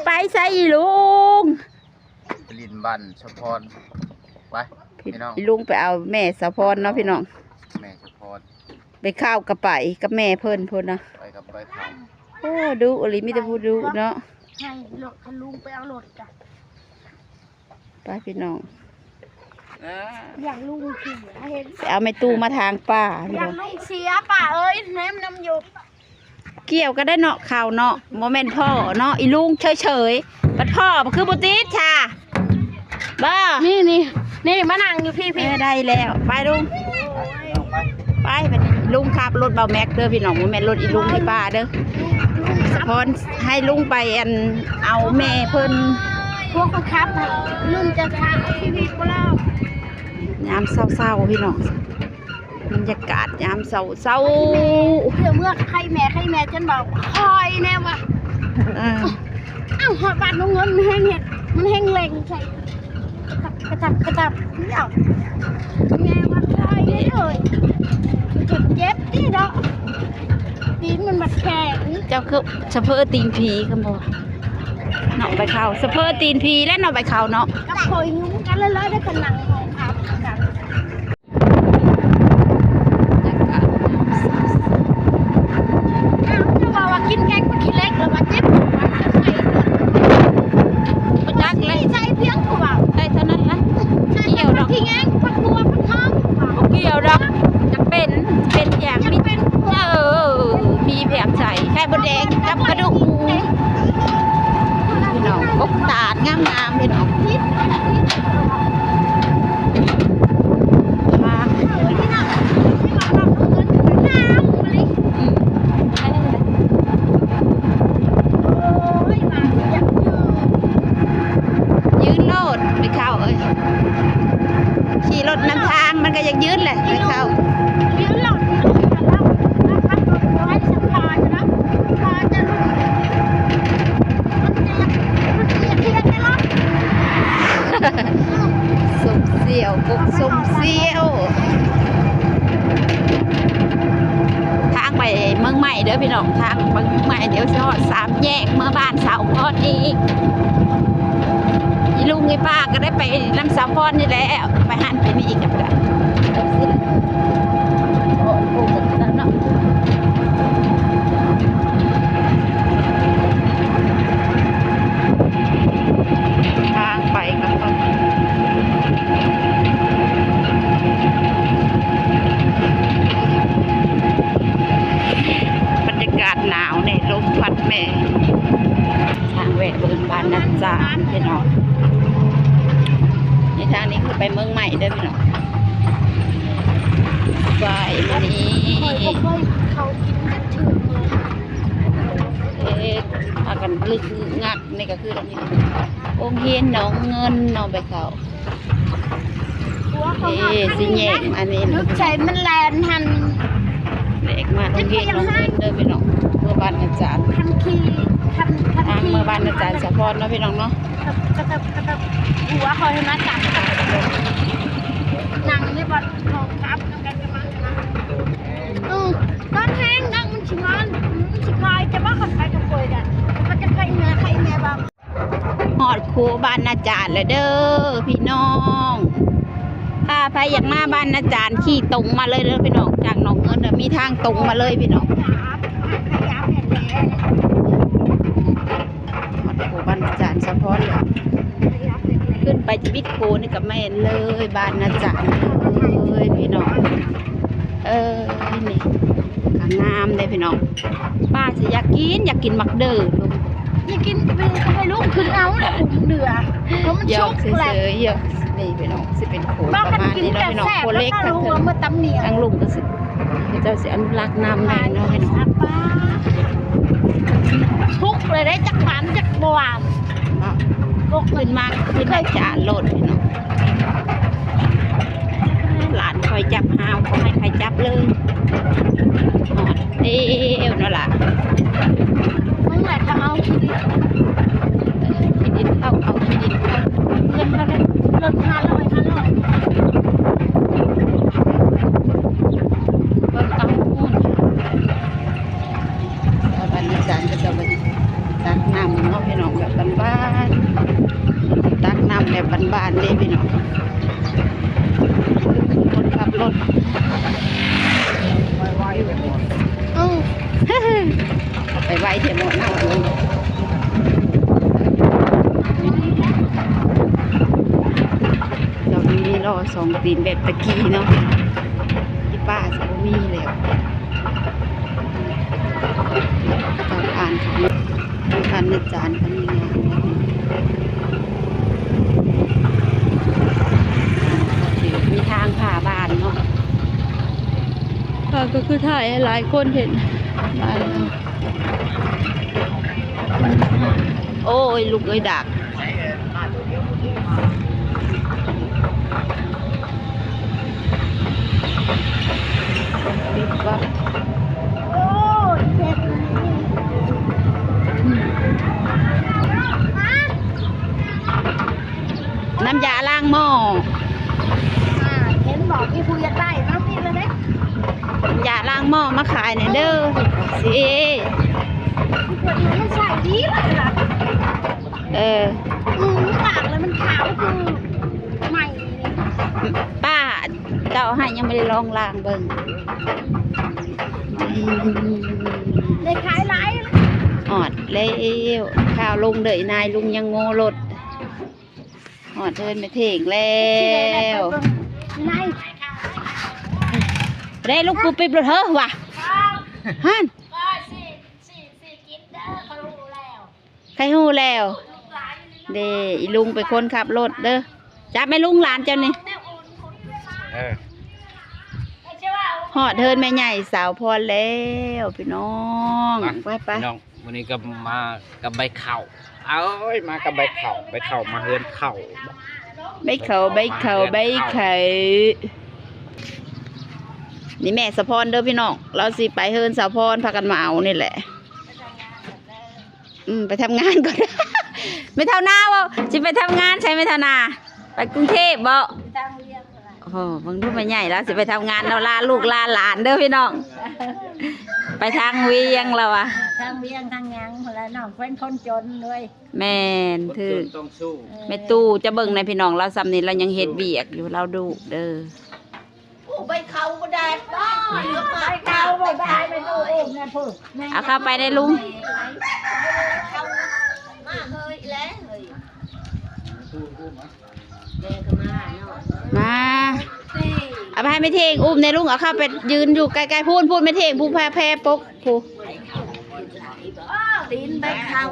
ໄປໃສອີ່ລຸງ? ໄປຫຼິ້ນບ້ານສາວພອນ ໄປພີ່ນ້ອງ. ອີ່ລຸງໄປເອົາແມ່ສາວພອນເນາະພີ່ນ້ອງ. ແມ່ສາວພອນ ໄປເຂົ້າກະໄປກັບແມ່ເພິ່ນພຸ້ນນະ. ໄປກັບໄປເຂົ້າ. ໂອ້ ດຸອີ່ຫຼີ ມີແຕ່ຜູ້ດຸເນາະ. ໃຫ້ລົດຄັນລຸງໄປເອົາລົດກະ ໄປພີ່ນ້ອງ. ຢ່າງລຸງເສຍ ເຫັນ ໄປເອົາແມ່ຕູ້ມາທາງປ່າພີ່ນ້ອງ. ຢ່າງລຸງເສຍ ປ້າເອີຍ ແນມນຳຢູ່. ກ່ຽວກໍໄດ້ເນາະ ເຂົ້າເນາະ ບໍ່ແມ່ນພໍ່ເນາະ ອີ່ລຸງເສີຍໆ. ບັດພໍ່ມັນຄືບໍ່ຕິດຊະ ບໍ່? ນີ້ ນີ້ ນີ້ ມານັ່ງຢູ່ພີ້ ເອີ ພີ້ ໄດ້ແລ້ວ. ໄປລຸງ ໄປ ບັດນີ້ລຸງຂັບລົດບ່າວແມັກເດີພີ່ນ້ອງ ບໍ່ແມ່ນລົດອີ່ລຸງອີ່ປ້າເດີ. ສາວພອນໃຫ້ລຸງໄປ ອັນ ເອົາແມ່ເພິ່ນ. ພວກເຂົາຂັບນະ ລຸງຈະທາຊີວິດບໍ່ລອດ. ຍາມເຊົ້າໆ ພີ່ນ້ອງ ບັນຍາກາດຍາມເຊົ້າໆ. ເພື່ອເມືອໄຄແມ່ ໄຄແມ່ຈົນບອກຄອຍແນ່ວ່າ ເອີ ອ້າວ ຮອດບ້ານນ້ອງເງິນ ມັນແຮງເຮັດ ມັນແຮງເລັ່ງໃສ່ ກະຕັບ ກະຕັບ ກະຕັບ. ເອົາ ແມ່ວ່າຄອຍແນ່ເອີຍ ເຈັບ ເຈັບຕິເນາະ ຕີນມັນບັດແຂງ. ເຈົ້າຄືສະເພີຕີນຜີກັນບໍ່ ນ້ອງໃບເຂົ້າ? ສະເພີຕີນຜີແຫຼະ ນ້ອງໃບເຂົ້າເນາະ. ກັບຂ້ອຍຫຍຸ້ງກັນເລີຍ ໄດ້ຂະໜັງຂອງເຂົາຄືກັນ. ອ້າວ ເຈົ້າວ່າ ວ່າກິນແກງຜັກຂີ້ເຫຼັກແລ້ວວ່າເຈັບຫົວ ບໍ່ຈັກເລີຍ ໃສ່ພຽງກວ່າ ໃສ່ເທົ່ານັ້ນລະ ບໍ່ກ່ຽວດອກ ຜັກຂີ້ແງງ ຜັກບົວ ຜັກຫອມ ບໍ່ກ່ຽວດອກ. ຈະເປັນ ເປັນຫຍັງ ມີ ເປັນ ເອີ ມີແຜງໃສ່ ໄຂ່ມົດແດງກັບກະດູກໝູ. ພີ່ນ້ອງ ກົກຕາດງາມໆ ພີ່ນ້ອງ. ຢືນໂລດ ໄປເຂົ້າເອີຍ ຂີ່ລົດນຳທາງ ມັນກໍຢາກຢືນແຫຼະ ໄປເຂົ້າ. ສົມສຽວ ກົກສົມສຽວ. ທາງໄປເມືອງໃໝ່ເດີພີ່ນ້ອງ ທາງໄປເມືອງໃໝ່ ດຽວຊິຮອດສາມແຍກເມືອບ້ານສາວພອນອີກ. ອີ່ລຸງອີ່ປ້າກໍໄດ້ໄປນຳສາວພອນນີ້ແຫຼະ ໄປຫັ້ນໄປນີ້ກັນ. ທາງໄປກັນ ບັນຍາກາດໜາວແດ່ ລົມພັດແດ່. ທາງແວະເບິ່ງບ້ານນາຈານພີ່ນ້ອງ. ໃນທາງນີ້ຄືໄປເມືອງໃໝ່ເດີພີ່ນ້ອງ. ໄປມື້ນີ້ ຂ້ອຍບໍ່ເຄີຍເຂົ້າກິນຈັກເທື່ອ. ເອີ ພາກັນລຶກງັກ ນີ້ກໍຄືອັນນີ້ ໂຮງຮຽນໜອງເງິນເນາະ ໄປເຂົ້າ. ເອີ ຊິແຍກອັນນີ້ ນຶກໃສ່ມັນແລ່ນຫັ້ນ ແຍກມາໂຮງຮຽນໜອງເງິນເດີພີ່ນ້ອງ ເມືອບ້ານອາຈານ. ຄັນຂີ່ ຄັນ ຄັນ ທາງ ຂີ່ ເມືອບ້ານອາຈານສາວພອນເນາະ ພີ່ນ້ອງເນາະ. ກະຕັບ ກະຕັບ ກະຕັບ ຫົວຂ້ອຍມາຈັບ ນັ່ງໃນບ່ອນຂອງກັບນຳກັນກັບມັນນະ. ເອີ ຕອນແຮງນະ ມັນຊິມາ ມັນຊິຄາຍ ແຕ່ວ່າຄັນໄປກັບຂ້ອຍນະ ມັນຈະໄຄແນ່ ໄຄແນ່ວ່າ ຮອດຂົວບ້ານນາຈານແລ້ວເດີພີ່ນ້ອງ. ຖ້າໃຜຢາກມາບ້ານນາຈານ ຂີ່ຕົງມາເລີຍເດີພີ່ນ້ອງ. ຈາກໜອງເງິນນະ ມີທາງຕົງມາເລີຍພີ່ນ້ອງ. ຮອດຂົວບ້ານນາຈານສາວພອນແລ້ວ. ຂຶ້ນໄປຈະບິດໂຄນີ້ກໍແມ່ນເລີຍ ບ້ານນາຈານເລີຍພີ່ນ້ອງ. ເອີ ນີ້ກໍງາມເດ້ພີ່ນ້ອງ. ປ້າຊິຢາກກິນ ຢາກກິນໝາກເດີ. ຢາກກິນກໍໄປ ກໍໄປລຸກຂຶ້ນເອົາແຫຼະ ເດືອ ເພາະມັນສຸກແລ້ວ. ຢອກເຊີຍໆ ຢອກ. ນີ້ພີ່ນ້ອງ ຊິເປັນໂຄປະມານນີ້ເນາະພີ່ນ້ອງ. ໂຄເລັກ ທາງເທິງ ທາງລຸ່ມກໍຊິ ເຂົາເຈົ້າຊິອະນຸລັກນ້ຳໄວ້ເນາະພີ່ນ້ອງ. ສຸກເລີຍເດ້ ຈັກຫວານຈັກບໍ່ຫວານ. ຂຶ້ນມາ ຂຶ້ນມາຈານໂລດພີ່ນ້ອງ. ຫຼານຄອຍຈັບຫາວ ບໍ່ໃຫ້ໃຜຈັບເລີຍ. ຮອດແລ້ວເນາະຫຼານ. ເບິ່ງແຫຼະ ເຂົາເອົາຂີ້ດິນ ເອີ ຂີ້ດິນເຂົາ ເອົາຂີ້ດິນເຂົາ. ເງິນເຂົາໄດ້ລົດຫ້າຮ້ອຍ ຫ້າຮ້ອຍ. ເບິ່ງເອົາ. ຊາວບ້ານນາຈານເຂົາເຈົ້າກໍຕັກນ້ຳເນາະພີ່ນ້ອງ. ແບບບ້ານໆ ຕັກນ້ຳແບບບ້ານໆເດ້ພີ່ນ້ອງ. ຄົນຂັບລົດ ເອີ ໄປໄວແທ້ໝົດເນາະ. ເຈົ້າມີລໍ້ສອງຕີນແບບຕະກີ້ເນາະ ທີ່ປ່າຊິບໍ່ມີແລ້ວ. ເຈົ້າອ່ານຂອງທ່ານອາຈານເພິ່ນມີງານ ມີທາງຜ່າບ້ານເນາະ. ເອີ ກໍຄືຖ່າຍໃຫ້ຫຼາຍຄົນເຫັນບ້ານເຮົາ. ໂອ້ຍ ລູກເອີຍ ດາກ. ນ້ຳຢາລ້າງໝໍ້ ອ່າ ເຫັນບອກມີຜູ້ຢາກໄດ້ ມາພີ້ເລີຍເດ້. ຢາລ້າງໝໍ້ມາຂາຍແດ່ເດີ ຊິ ເພິ່ນມັນໃຊ້ດີເລີຍລະ. ເອີ ອືມ ມັນຕາກແລ້ວມັນຂາວຄືໃໝ່. ປ້າ ເຈົ້າໃຫ້ຍັງບໍ່ໄດ້ລອງລ້າງເບິ່ງ. ໄດ້ຂາຍຫຼາຍ. ຮອດແລ້ວ ຂ່າວລົງເດີ ນາຍລຸງຍັງໂງ່ລົດ. ຮອດເຮືອນແມ່ເທ່ງແລ້ວ. ໄດ້ລູກປູປິບລົດເຮີວ່າ ຫັ້ນ ໃຄຮູ້ແລ້ວເດ້. ອີລຸງເປັນຄົນຂັບລົດເດີ. ຈັບແມ່ລຸງ ຫຼານເຈົ້ານີ້. ເອີ ຮອດເຮືອນແມ່ໃຫຍ່ສາວພອນແລ້ວພີ່ນ້ອງ. ໄປໆ ພີ່ນ້ອງ ມື້ນີ້ກໍມາກັບໃບເຂົ້າ. ເອີຍ ມາກັບໃບເຂົ້າ ໃບເຂົ້າມາເຮືອນເຂົ້າ. ໃບເຂົ້າ ໃບເຂົ້າ ໃບເຂົ້າ. ນີ້ແມ່ສະພອນເດີພີ່ນ້ອງ ລາວຊິໄປເຮືອນສາວພອນ ພາກັນມາເອົານີ້ແຫຼະ. ອືມ ໄປທຳງານກ່ອນ. ແມ່ເຖົ້ານາເວົ້າ ຊິໄປທຳງານໃສແມ່ເຖົ້ານາ? ໄປກຸງເທບບໍ? ໂອ້ໂຫ ເບິ່ງດູແມ່ໃຫຍ່ລາວຊິໄປທຳງານເນາະ ລາລູກລາຫຼານເດີພີ່ນ້ອງ. ໄປທາງວຽງລາວວ່າ ທາງວຽງທາງຫຍັງພຸ້ນລະ ນ້ອງເປັນຄົນຈົນເວີຍ. ແມ່ນ ຖືກ ຄົນຈົນຕ້ອງສູ້. ແມ່ຕູ້ຈະເບິ່ງໃນພີ່ນ້ອງ ລາວຊ່ຳນີ້ລາວຍັງເຮັດວຽກຢູ່ ລາວດຸເດີ. ໂອ້ ໃບເຂົ້າບໍ່ໄດ້ ໃບເຂົ້າບໍ່ໄດ້ ແມ່ຕູ້ ເອົາເຂົ້າໄປໄດ້ລຸງ. ມາ ເອົາໄປໃຫ້ແມ່ເທ່ງອຸ້ມແດ່ລຸງ. ເອົາເຂົ້າໄປຢືນຢູ່ໃກ້ໆ ພຸ້ນໆ ແມ່ເທ່ງ ຜູ້ພາແພປົກ ຜູ້ ຕີນໃບເຂົ້າ.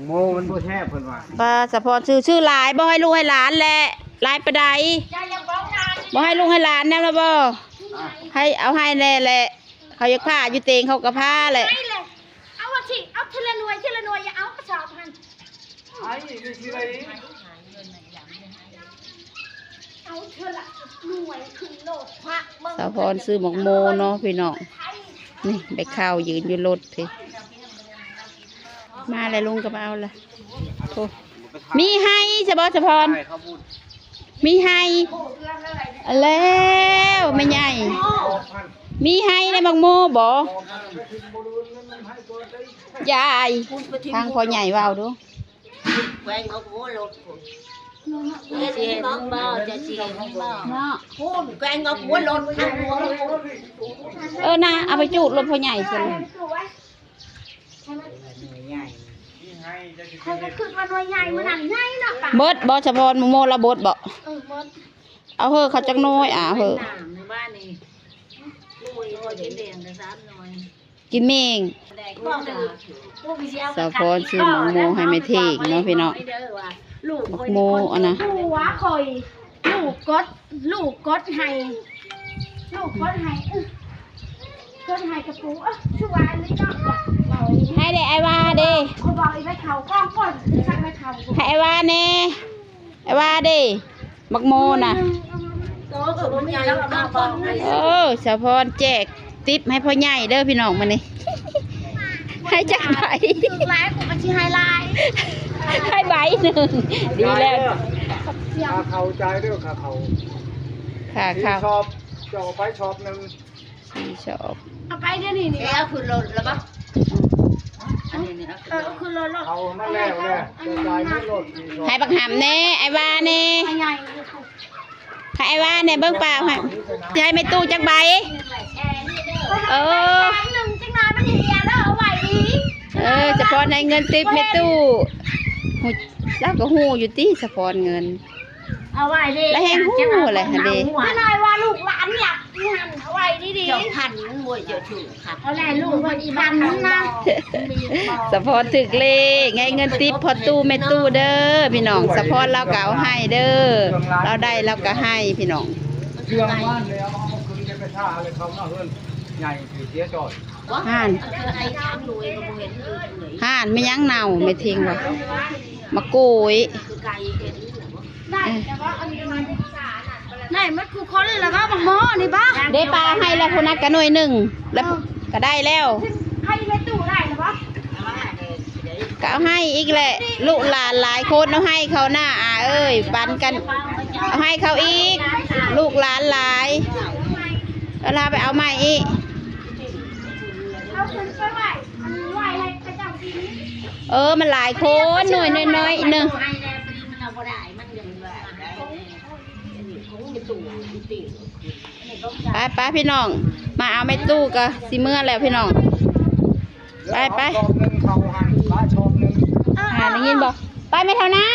ໂມມັນບໍ່ແຊບເພິ່ນວ່າ. ປ້າສະພອນຊື້ ຊື້ຫຼາຍ ບໍ່ໃຫ້ລູກໃຫ້ຫຼານແຫຼະ. ຫຼາຍປານໃດ? ບໍ່ໃຫ້ລູກໃຫ້ຫຼານນຳລະບໍ່? ໃຫ້ ເອົາໃຫ້ແດ່ແຫຼະ ເຂົາຢາກພາຢູ່ເຕງເຂົາກໍພາແຫຼະ. ເອົາ ເອົາທີລະໜ່ວຍ ທີລະໜ່ວຍ ຢ່າເອົາກະສອບຫັ້ນ. ສາວພອນຊື້ໝາກໂມເນາະພີ່ນ້ອງ. ນີ້ໃບເຂົ້າຢືນຢູ່ລົດພີ້. ມາແລ້ວ ລຸງກໍມາເອົາລະ. ໂອ້ ມີໄຮ່ຊະບໍ່ສາວພອນ? ມີໄຮ່. ແລ້ວແມ່ໃຫຍ່ ມີໄຮ່ໃນໝາກໂມບໍ່? ຍາຍ ທາງພໍ່ໃຫຍ່ເວົ້າດູ. ແຂວງອອກຫົວລົດພຸ້ນ ເຈົ້າຊິເຫັນບໍ່? ເຈົ້າຊິເຫັນບໍ່? ເນາະ ພຸ້ນແຂວງອອກຫົວລົດ ທາງຫົວ. ເອີນະ ເອົາໄປຈູດລົດພໍ່ໃຫຍ່ຊັ້ນ. ຂ້ອຍກໍຄິດວ່າໜ່ວຍໃຫຍ່ ມື້ນັ້ນໃຫຍ່ເນາະ. ເບິດບໍ່ສະພອນ? ໝາກໂມລະເບິດບໍ່? ເອີ ເບິດ. ເອົາເຮີເຂົາຈັກໜ່ວຍ ອາ ເຮີ. ກິນເມງ. ສາວພອນຊື້ໝາກໂມໃຫ້ແມ່ເທ່ງເນາະພີ່ນ້ອງ. ໝາກໂມອັນນະ ຜົວຂ້ອຍ ລູກກົດ ລູກກົດໃຫ້ ລູກກົດໃຫ້ ເອີ ກົດໃຫ້ກະປູ. ເອີ ຄືວ່າອັນນີ້ເນາະ ໃຫ້ເດ້ ອ້າຍວ່າເດ້ ເຂົາເວົ້າອີກ ໄປເຂົ້າກ້ອງກ່ອນ ສັ່ງໄປເຂົ້າ ໃຫ້ອ້າຍວ່າແດ່. ອ້າຍວ່າເດ້ ໝາກໂມນະ. ໂຕກໍບໍ່ມີແລ້ວ ເອົາມາເບິ່ງ. ເອີ ສາວພອນແຈກຕິບໃຫ້ພໍ່ໃຫຍ່ເດີພີ່ນ້ອງມື້ນີ້. ໃຫ້ຈັກໃບ? ຖືກຫຼາຍ ກູກໍຊິໃຫ້ຫຼາຍ ໃຫ້ໃບໜຶ່ງ. ດີແລ້ວ. ຄ່າເຂົ້າຈ່າຍເດີ ຄ່າເຂົ້າ. ຄ່າເຂົ້າ ສີ່ຊອບ ເຈົ້າເອົາໄປຊອບໜຶ່ງ. ສີ່ຊອບ ເອົາໄປດຽວນີ້ນີ້. ເອົາຂຶ້ນລົດແລ້ວບໍ່? ອືມ. ເອີ ຄືລົດ ລົດ ເອົາມາແລ້ວແຫຼະ ຈ່າຍເງິນລົດ ໃຫ້ບັກຫຳແດ່ ອ້າຍວ່າແດ່ ໃຫ້ອ້າຍວ່າແດ່ ເບິ່ງປາໃຫ້ ຊິໃຫ້ແມ່ຕູ້ຈັກໃບ? ເອີ ໜຶ່ງຈັກໜ້ອຍມັນເຫຍເດີ ເອົາໄວ້ດີ ເອີ ສະພອນໃຫ້ເງິນຕິບແມ່ຕູ້ ຮູ້ ລາວກໍຮູ້ຢູ່ຕິ ສະພອນເງິນ ເອົາໄວ້ເດ້ ລາວແຮ່ງຮູ້ແຫຼະຫັ້ນເດ້ ເຈົ້າໜ້ອຍວ່າລູກຫຼານຢາກອີ່ຫັ້ນ ເອົາໄວ້ດີໆ ເຈົ້າພັນມັນບໍ່ເຈົ້າຖືກ ເອົາແຫຼະລູກເພິ່ນອີກພັນໜຶ່ງນະ ສະພອນຖືກເລກ ໃຫ້ເງິນຕິບພໍ່ຕູ້ແມ່ຕູ້ເດີພີ່ນ້ອງ ສະພອນລາວກໍເອົາໃຫ້ເດີ ລາວໄດ້ລາວກໍໃຫ້ພີ່ນ້ອງ ເຄື່ອງບ້ານແລ້ວເອົາຂຶ້ນໄປປະຊາເລີຍ ເຂົ້າມາເຮືອນໃຫຍ່ເສຍຈ່ອຍ ຫັ້ນ ຫັ້ນ ແມ່ນຫຍັງເນົ່າແມ່ທິງວ່າ ໝາກໂກຍ ໄດ້ ແຕ່ວ່າອັນນີ້ມັນ ໄດ້ໝົດທຸກຄົນແລ້ວບໍ່ ບັກໝໍນີ້ບໍ່ ເດ້ ປາໃຫ້ແລ້ວພຸ້ນນະ ກະໜ່ວຍໜຶ່ງ ແລ້ວ ເອີ ກະໄດ້ແລ້ວ ໃຫ້ແມ່ຕູ້ໄດ້ແລ້ວບໍ່ ກະເອົາໃຫ້ອີກແຫຼະ ລູກຫຼານຫຼາຍຄົນ ເອົາໃຫ້ເຂົານະ ອາເອີຍ ປັນກັນ ເອົາໃຫ້ເຂົາອີກ ລູກຫຼານຫຼາຍ ເວລາໄປເອົາໃໝ່ອີກ ເອົາຂຶ້ນໄປໄວ້ ອັນໄວ້ໃຫ້ເຂົາເຈົ້າກິນ ເອີ ມັນຫຼາຍຄົນ ໜ່ວຍນ້ອຍໆໜຶ່ງ ໄປໆ ພີ່ນ້ອງ ມາເອົາແມ່ຕູ້ກໍຊິເມືອແລ້ວພີ່ນ້ອງ ໄປໆ ຊອບໜຶ່ງເຂົ້າຫັ້ນ ປາຊອບໜຶ່ງ ອ່າ ໄດ້ຍິນບໍ່? ໄປແມ່ເຖົ້ານາ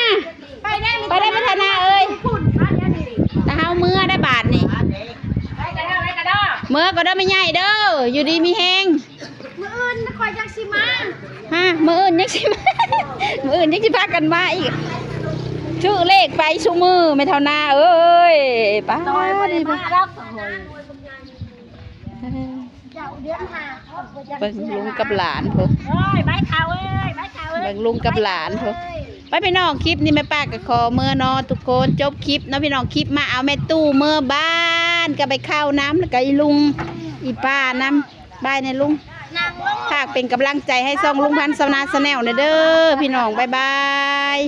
ໄປໄດ້ ໄປໄດ້ແມ່ເຖົ້ານາເອີຍ ພຸ້ນ ມາດຽວນີ້ ຕາເຮົາເມືອໄດ້ບາດນີ້ ໄປກະເດີ ໄປກະເດີ ເມືອກໍເດີແມ່ໃຫຍ່ເດີ ຢູ່ດີມີແຮງ ມື້ອື່ນຂ້ອຍຈັ່ງຊິມາ ຮະ ມື້ອື່ນຍັງຊິມາ ມື້ອື່ນຍັງຊິພາກັນມາອີກ ຖືກເລກໄປຊຸມື້ແມ່ເຖົ້ານາເອີຍ ປ້າ ໂດຍ ບໍ່ໄດ້ມາດອກ ເອີ ເຈົ້າເດືອນຫ້າ ເບິ່ງລຸງກັບຫຼານພຸ້ນ ໂອ້ຍ ໄມ້ເຖົ້າເອີຍ ໄມ້ເຖົ້າເອີຍ ເບິ່ງລຸງກັບຫຼານພຸ້ນ ໄປພີ່ນ້ອງ ຄລິບນີ້ແມ່ປ້າກໍຂໍເມືອເນາະທຸກຄົນ ຈົບຄລິບເນາະພີ່ນ້ອງ ຄລິບມາເອົາແມ່ຕູ້ເມືອບ້ານ ກັບໄອ້ເຖົ້ານຳ ແລ້ວກໍອີລຸງ ອີປ້ານຳ ບາຍແນ່ລຸງ ຝາກເປັນກຳລັງໃຈໃຫ້ຊ່ອງລຸງພັນຊາວນາແຊນແນວແນ່ເດີພີ່ນ້ອງ ບາຍບາຍ.